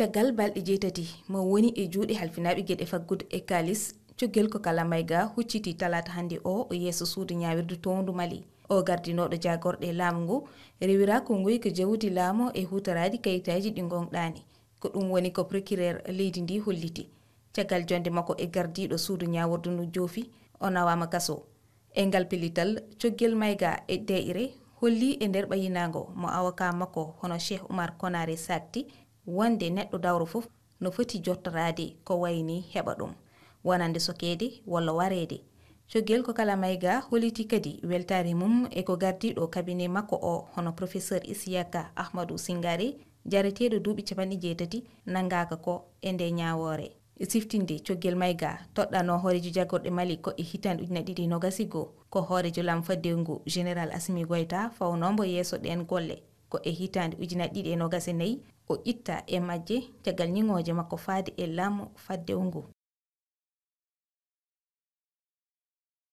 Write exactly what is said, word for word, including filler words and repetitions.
Caggal balɗe jeetati mo woni e juuɗe halfinaaɓe geɗe faggudu e kaalis, cogel ko kala mayga hucciti talaata hannde o yeeso suudu ñaawirdu towndu Mali. O gardinooɗo jaagorɗe laamu ngu rewira ko ngoy ko jawdi laamu e huutoraadi kayitaaji ɗi ngonɗaani. Ko ɗum woni ko procureur leydi ndi holliti. Caggal jonde makko e gardiiɗo suudu ñaawirdu ndu joofi, o nawaama kaso. E ngal pellital, coggel mayga e deeƴre holli e nder ɓayinaango mo awoka makko hono Cheikh Oumar Konaré sakti wonde neɗɗo dawro fof no foti jottoraade ko wayni heɓa ɗum, wonande sokeede walla wareede. Coggel ko kala mayga holliti kadi weltaare mum e ko gardiiɗo kabine makko o hono professeur Isiyaka Ahmadou Singare, jareteeɗo duuɓi capanɗe jeetati, nanngaaka ko e nde ñaawoore. E siftinde coggel mayga toɗɗano hooreejo jagorɗe Mali ko e hitaande ujunnaji ɗiɗi e nogas e goo, ko hooreejo laamu faddewu ngu Général Assimi Goïta fawnombo yeeso ɗeen golle. Ko e hitaande ujunnaji ɗiɗi e nogas e nayi o itta e majje caggal ñiŋooje makko faade e laamu faddewu ngu.